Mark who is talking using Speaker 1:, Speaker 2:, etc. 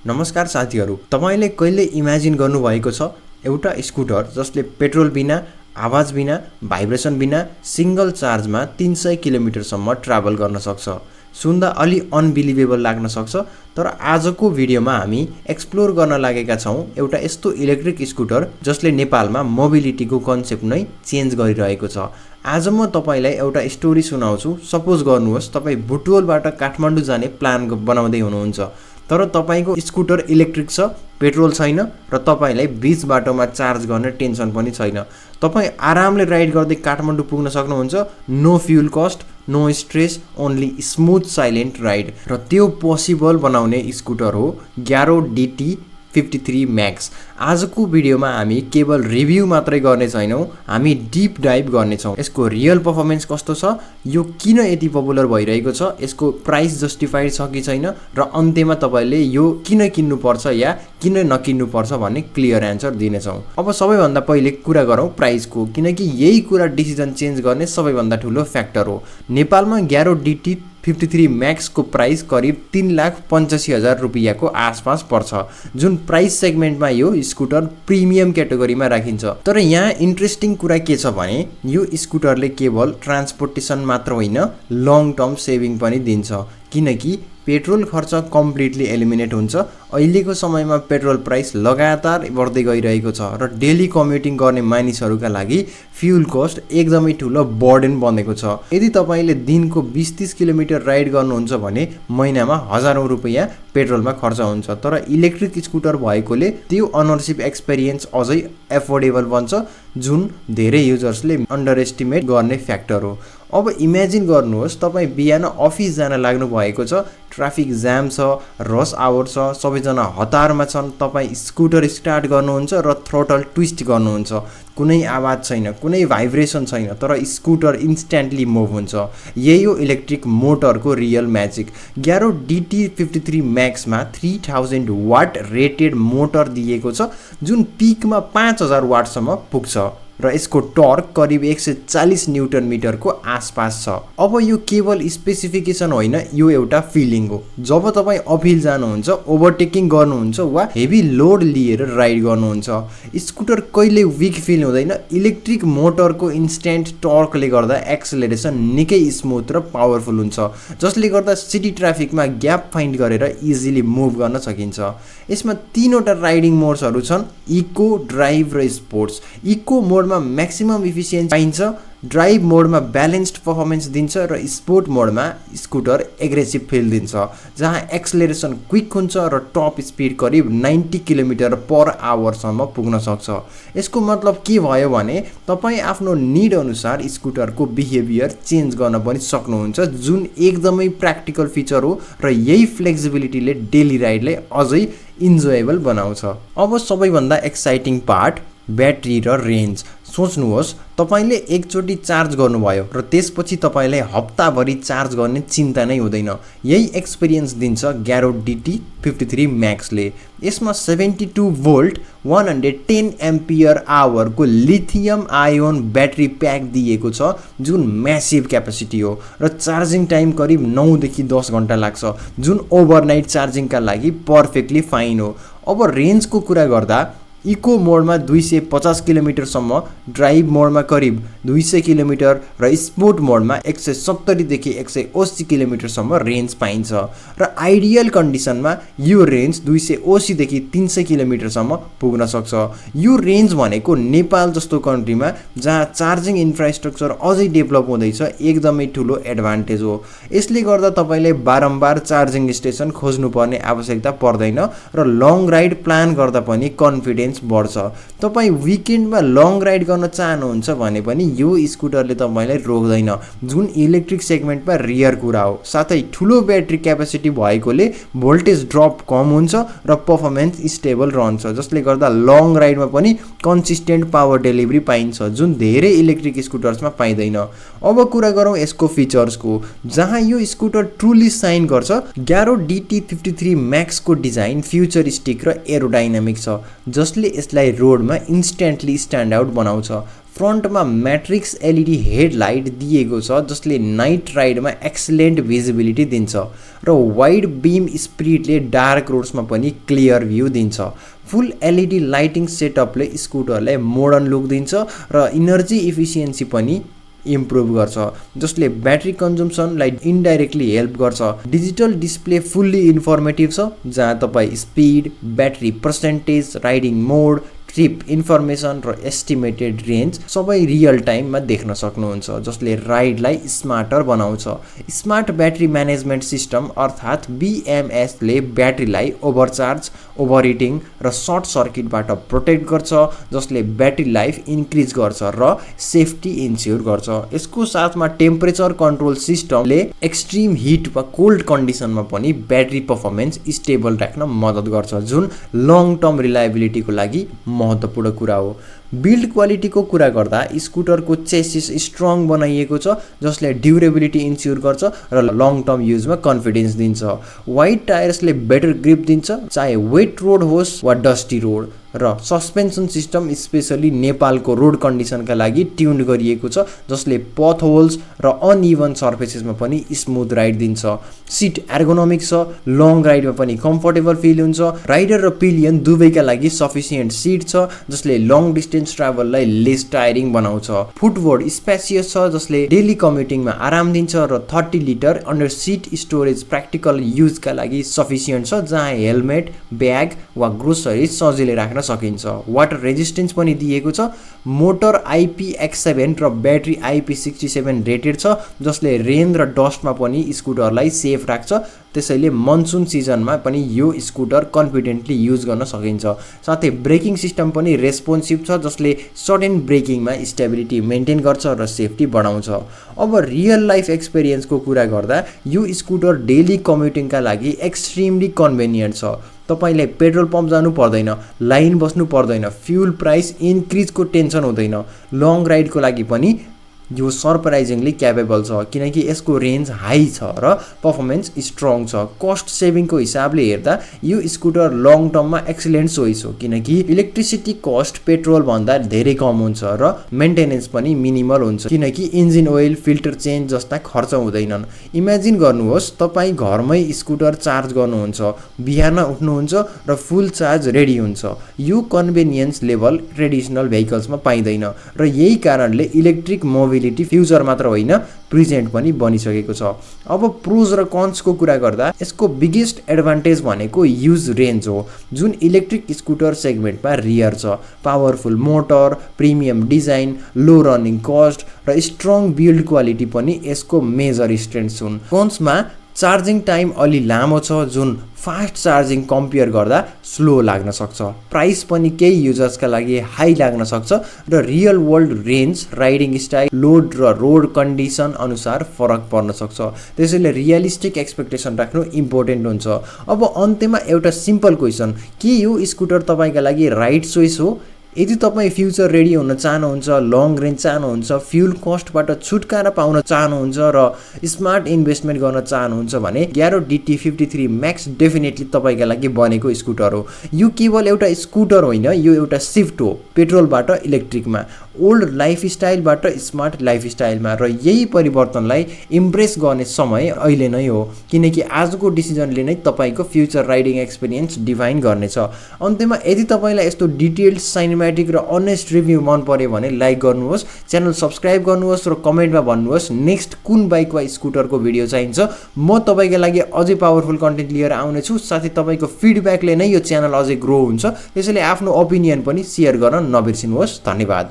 Speaker 1: नमस्कार साथीहरु, तपाईले कहिले इमेजिन गर्नुभएको छ एउटा स्कुटर जसले पेट्रोल बिना, आवाज बिना, भाइब्रेसन बिना सिंगल चार्जमा 300 किलोमिटरसम्म ट्राभल गर्न सक्छ। सुन्दा अलि अनबिलिभेबल लाग्न सक्छ, तर आजको भिडियोमा हामी एक्सप्लोर गर्न लागेका छौं एउटा यस्तो इलेक्ट्रिक स्कुटर जसले नेपालमा मोबिलिटीको कन्सेप्ट नै चेन्ज गरिरहेको छ। आज म तपाईलाई एउटा स्टोरी सुनाउँछु। सपोज गर्नुहोस् तपाई बुटवलबाट काठमाडौँ जाने प्लान बनाउँदै हुनुहुन्छ, तर तपाईको स्कुटर इलेक्ट्रिक छ, पेट्रोल छैन र तपाईलाई बीच बाटोमा चार्ज गर्ने टेन्सन पनि छैन। तपाई आरामले राइड गर्दै काठमाडौँ पुग्न सक्नुहुन्छ। No fuel cost, no stress, only smooth silent ride. र त्यो पोसिबल बनाउने स्कुटर हो ग्यारो DT 53 म्याक्स। आजको भिडियोमा हामी केवल रिभ्यू मात्रै गर्ने छैनौं, हामी डीप डाइभ गर्ने छौं। यसको रियल परफर्मेन्स कस्तो छ, यो किन यति पपुलर भइरहेको छ, यसको प्राइस जस्टिफाइड छ कि छैन र अन्त्यमा तपाईले यो किन किन्नु पर्छ या किन नकिन्नु पर्छ भन्ने क्लियर एन्सर दिने छौं। अब सबैभन्दा पहिले कुरा गरौं प्राइसको, किनकि यही कुरा डिसिजन चेन्ज गर्ने सबैभन्दा ठूलो फ्याक्टर हो। नेपालमा ग्यारो DT 53 म्याक्स को प्राइस करिब 3,85,000 रुपैयाँको आसपास पर्छ, जुन प्राइस सेगमेन्टमा यो स्कुटर प्रिमियम क्याटेगोरीमा राखिन्छ। तर यहाँ इन्ट्रेस्टिङ कुरा के छ भने यो स्कुटरले केवल ट्रान्सपोर्टेसन मात्र होइन, लङ टर्म सेभिङ पनि दिन्छ, किनकि पेट्रोल खर्च कम्प्लिटली एलिमिनेट हुन्छ। अहिलेको समयमा पेट्रोल प्राइस लगातार बढ्दै गइरहेको छ र डेली कम्युटिङ गर्ने मानिसहरूका लागि फ्युल कस्ट एकदमै ठूलो बर्डन बनेको छ। यदि तपाईले दिनको 20-30 किलोमिटर राइड गर्नुहुन्छ भने महिनामा हजारौं रुपैयाँ पेट्रोलमा खर्च हुन्छ। तर इलेक्ट्रिक स्कुटर भएकोले त्यो अनरशिप एक्सपिरियन्स अझै एफोर्डेबल बन्छ, जुन धेरै युजर्सले अन्डर एस्टिमेट गर्ने फ्याक्टर हो। अब इमेजिन गर्नुहोस् तपाई बिहान अफिस जान लाग्नु भएको छ, ट्राफिक जाम छ, रस आवर छ, सबैजना हतारमा छन्, तपाई स्कुटर स्टार्ट गर्नुहुन्छ र थ्रोटल ट्विस्ट गर्नुहुन्छ, कुनै आवाज छैन, कुनै भाइब्रेसन छैन, तर स्कुटर इन्स्ट्यान्टली मुभ हुन्छ। यही हो इलेक्ट्रिक मोटरको रियल म्याजिक। ग्यारो DT 53 म्याक्समा 3000 वाट रेटेड मोटर दिएको छ, जुन पिकमा 5000 वाटसम्म पुग्छ र यसको टर्क करिब 140 न्युटन मिटरको आसपास छ। अब यो केवल स्पेसिफिकेसन होइन, यो एउटा फिलिङ हो। जब तपाईं अफिस जानुहुन्छ, ओभरटेकिङ गर्नुहुन्छ वा हेभी लोड लिएर राइड गर्नुहुन्छ, स्कुटर कहिले विक फिल हुँदैन। इलेक्ट्रिक मोटरको इन्स्ट्यान्ट टर्कले गर्दा एक्सेलरेसन निकै स्मुथ र पावरफुल हुन्छ, जसले गर्दा सिटी ट्राफिकमा ग्याप फाइन्ड गरेर इजिली मुभ गर्न सकिन्छ। यसमा तीनवटा राइडिङ मोड्सहरू छन्, इको, ड्राइभ र स्पोर्ट्स। इको मोडमा म्याक्सिमम इफिसियन्सी पाइन्छ, ड्राइभ मोडमा ब्यालेन्स्ड पर्फर्मेन्स दिन्छ र स्पोर्ट मोडमा स्कुटर एग्रेसिभ फिल दिन्छ, जहाँ एक्सेलरेसन क्विक हुन्छ र टप स्पिड करिब 90 किलोमिटर पर आवरसम्म पुग्न सक्छ। यसको मतलब के भयो भने तपाई आफ्नो निड अनुसार स्कुटरको बिहेभियर चेन्ज गर्न पनि सक्नुहुन्छ, जुन एकदमै प्र्याक्टिकल फिचर हो र यही फ्लेक्सिबिलिटीले डेली राइडलाई अझै इन्जोयबल बनाउँछ। अब सबैभन्दा एक्साइटिङ पार्ट ब्याट्री र रेन्ज। सोच्नुहोस् तपाईले एकचोटी चार्ज गर्नुभयो र त्यसपछि तपाईलाई हप्ताभरि चार्ज गर्ने चिन्ता नै हुँदैन। यही एक्सपिरियन्स दिन्छ ग्यारो DT 53 म्याक्सले। यसमा 72 भोल्ट 110 एम्पियर आवरको लिथियम आयोन ब्याट्री प्याक दिएको छ, जुन म्यासिभ क्यापेसिटी हो र चार्जिङ टाइम करिब 9 देखि 10 घण्टा लाग्छ, जुन ओभरनाइट चार्जिङका लागि पर्फेक्टली फाइन हो। अब रेन्जको कुरा गर्दा इको मोडमा 250 किलोमिटरसम्म, ड्राइभ मोडमा करिब 200 किलोमिटर र स्पोर्ट मोडमा 170 देखि 180 किलोमिटरसम्म रेन्ज पाइन्छ र आइडियल कन्डिसनमा यो रेन्ज 280 देखि 300 किलोमिटरसम्म पुग्न सक्छ। यो रेन्ज भनेको नेपाल जस्तो कन्ट्रीमा जहाँ चार्जिङ इन्फ्रास्ट्रक्चर अझै डेभलप हुँदैछ एकदमै ठूलो एडभान्टेज हो। यसले गर्दा तपाईले बारम्बार चार्जिङ स्टेसन खोज्नुपर्ने आवश्यकता पर्दैन र लङ राइड प्लान गर्दा पनि कन्फिडेन्स बढ्छ। तपाई विकेन्डमा लङ राइड गर्न चाहनुहुन्छ भने पनि यो स्कुटरले तपाईलाई रोक्दैन, जुन इलेक्ट्रिक सेगमेन्टमा रियर कुरा हो। साथै ठूलो ब्याट्री क्यापेसिटी भएकोले भोल्टेज ड्रप कम हुन्छ र पर्फर्मेन्स स्टेबल रहन्छ, जसले गर्दा लङ राइडमा पनि कन्सिस्टेन्ट पावर डेलिभरी पाइन्छ, जुन धेरै इलेक्ट्रिक स्कुटर्समा पाइँदैन। अब कुरा गरौँ यसको फिचर्सको, जहाँ यो स्कुटर ट्रुली साइन गर्छ। ग्यारो DT 53 म्याक्सको डिजाइन फ्युचरिस्टिक र एरोडाइनामिक छ, जसले यसलाई रोडमा इन्स्ट्यान्टली स्ट्यान्ड आउट बनाउँछ। फ्रन्टमा म्याट्रिक्स एलइडी हेडलाइट दिएको छ जसले नाइट राइडमा एक्सलेन्ट भिजिबिलिटी दिन्छ र वाइड बीम स्प्लिटले डार्क रोड्समा पनि क्लियर भ्यू दिन्छ। फुल एलइडी लाइटिङ सेटअपले स्कुटरलाई मोडर्न लुक दिन्छ र इनर्जी इफिसियन्सी पनि इम्प्रुभ गर्छ जसले ब्याट्री कन्जम्सनलाई इन्डाइरेक्टली हेल्प गर्छ। डिजिटल डिस्प्ले फुल्ली इन्फर्मेटिभ छ जहाँ तपाईँ स्पिड, ब्याट्री पर्सेन्टेज, राइडिङ मोड, ट्रिप इन्फर्मेसन र एस्टिमेटेड रेन्ज सबै रियल टाइममा देख्न सक्नुहुन्छ जसले राइडलाई स्मार्टर बनाउँछ। स्मार्ट ब्याट्री म्यानेजमेन्ट सिस्टम अर्थात् BMSले ब्याट्रीलाई ओभरचार्ज, ओभरहिटिङ र सर्ट सर्किटबाट प्रोटेक्ट गर्छ जसले ब्याट्री लाइफ इन्क्रिज गर्छ र सेफ्टी इन्स्योर गर्छ। यसको साथमा टेम्परेचर कन्ट्रोल सिस्टमले एक्सट्रिम हिट वा कोल्ड कन्डिसनमा पनि ब्याट्री पर्फर्मेन्स स्टेबल राख्न मद्दत गर्छ जुन लङ टर्म रिलायबिलिटीको लागि महत्त्वपूर्ण कुरा हो। बिल्ड क्वालिटीको कुरा गर्दा स्कुटरको चेसिस स्ट्रङ बनाइएको छ जसले ड्युरेबिलिटी इन्स्योर गर्छ र लङ टर्म युजमा कन्फिडेन्स दिन्छ। वाइड टायर्सले बेटर ग्रिप दिन्छ चाहे वेट रोड होस् वा डस्टी रोड र सस्पेन्सन सिस्टम स्पेसली नेपालको रोड कन्डिसनका लागि ट्युन गरिएको छ जसले पथ होल्स र अनइभन सर्फेसेसमा पनि स्मुथ राइड दिन्छ। सिट एर्गोनोमिक छ, लङ राइडमा पनि कम्फर्टेबल फिल हुन्छ। राइडर र पिलियन दुवैका लागि सफिसियन्ट सिट छ जसले लङ डिस्टेन्स ट्राभललाई लेस टायरिङ बनाउँछ। फुटबोर्ड स्पेसियस छ जसले डेली कम्युटिङमा आराम दिन्छ र 30 litre under seat storage practical युजका लागि सफिसियन्ट छ जहाँ हेलमेट, ब्याग वा ग्रोसरिज सजिलै राख्न सकिन्छ। वाटर रेजिस्टेन्स पनि दिएको छ। मोटर IPX7 र ब्याट्री IP67 रेटेड छ जसले रेन र डस्टमा पनि स्कुटरलाई सेफ राख्छ। त्यसैले मनसुन सिजनमा पनि यो स्कुटर कन्फिडेन्टली युज गर्न सकिन्छ। साथै ब्रेकिङ सिस्टम पनि रेस्पोन्सिभ छ जसले सडन ब्रेकिङमा स्टेबिलिटी मेन्टेन गर्छ र सेफ्टी बढाउँछ। अब रियल लाइफ एक्सपिरियन्सको कुरा गर्दा यो स्कुटर डेली कम्युटिङका लागि एक्सट्रिमली कन्भिनियन्ट छ। तपाईलाई पेट्रोल पम्प जानु पर्दैन, लाइन बस्नु पर्दैन, फ्युल प्राइस इन्क्रिजको टेन्सन हुँदैन। लङ राइडको लागि पनि यो सरप्राइजिङली क्यापेबल छ किनकि यसको रेन्ज हाई छ र पर्फर्मेन्स स्ट्रङ छ। कस्ट सेभिङको हिसाबले हेर्दा यो स्कुटर लङ टर्ममा एक्सिलेन्ट चोइस हो किनकि इलेक्ट्रिसिटी कस्ट पेट्रोल भन्दा धेरै कम हुन्छ र मेन्टेनेन्स पनि मिनिमल हुन्छ किनकि इन्जिन ओइल, फिल्टर चेन्ज जस्ता खर्च हुँदैनन्। इमेजिन गर्नुहोस् तपाईँ घरमै स्कुटर चार्ज गर्नुहुन्छ, बिहान उठ्नुहुन्छ र फुल चार्ज रेडी हुन्छ। यो कन्भिनियन्स लेभल ट्रेडिसनल भेहिकल्समा पाइँदैन र यही कारणले इलेक्ट्रिक मोबिलिटी फ्युचर मात्र होइन प्रेजेन्ट पनि बनिसकेको छ। अब प्रोज र कन्सको कुरा गर्दा यसको बिगेस्ट एडभान्टेज भनेको युज रेन्ज हो जुन इलेक्ट्रिक स्कुटर सेगमेन्टमा रियर छ। पावरफुल मोटर, प्रिमियम डिजाइन, लो रनिङ कस्ट र स्ट्रङ बिल्ड क्वालिटी पनि यसको मेजर स्ट्रेन्थ्स हुन्। कन्समा चार्जिङ टाइम अलि लामो छ जुन फास्ट चार्जिङ कम्पेयर गर्दा स्लो लाग्न सक्छ। प्राइस पनि केही युजर्सका लागि हाई लाग्न सक्छ र real world range, riding style, load र रोड कन्डिसन अनुसार फरक पर्न सक्छ। त्यसैले रियलिस्टिक एक्सपेक्टेसन राख्नु इम्पोर्टेन्ट हुन्छ। अब अन्त्यमा एउटा सिम्पल क्वेसन, के यो स्कुटर तपाईँका लागि राइट चोइस हो? यदि तपाईँ फ्युचर रेडी हुन चाहनुहुन्छ, लङ रेन्ज चाहनुहुन्छ, फ्युल कस्टबाट छुटकारा पाउन चाहनुहुन्छ र स्मार्ट इन्भेस्टमेन्ट गर्न चाहनुहुन्छ भने ग्यारो DT53 म्याक्स डेफिनेटली तपाईँका लागि बनेको स्कुटर हो। यो केवल एउटा स्कुटर होइन, यो एउटा सिफ्ट हो पेट्रोलबाट इलेक्ट्रिकमा, ओल्ड लाइफस्टाइलबाट स्मार्ट लाइफस्टाइलमा र यही परिवर्तनलाई इम्प्रेस गर्ने समय अहिले नै हो किनकि आजको डिसिजनले नै तपाईँको फ्युचर राइडिङ एक्सपिरियन्स डिफाइन गर्नेछ। अन्त्यमा यदि तपाईँलाई यस्तो डिटेल्ड साइनेमेटिक र अनेस्ट रिभ्यू मन पर्यो भने लाइक गर्नुहोस्, च्यानल सब्सक्राइब गर्नुहोस् र कमेन्टमा भन्नुहोस् नेक्स्ट कुन बाइक वा स्कुटरको भिडियो चाहिन्छ। म तपाईँका लागि अझै पावरफुल कन्टेन्ट लिएर आउनेछु। साथै तपाईँको फिडब्याकले नै यो च्यानल अझै ग्रो हुन्छ। त्यसैले आफ्नो ओपिनियन पनि सेयर गर्न नबिर्सिनुहोस्। धन्यवाद।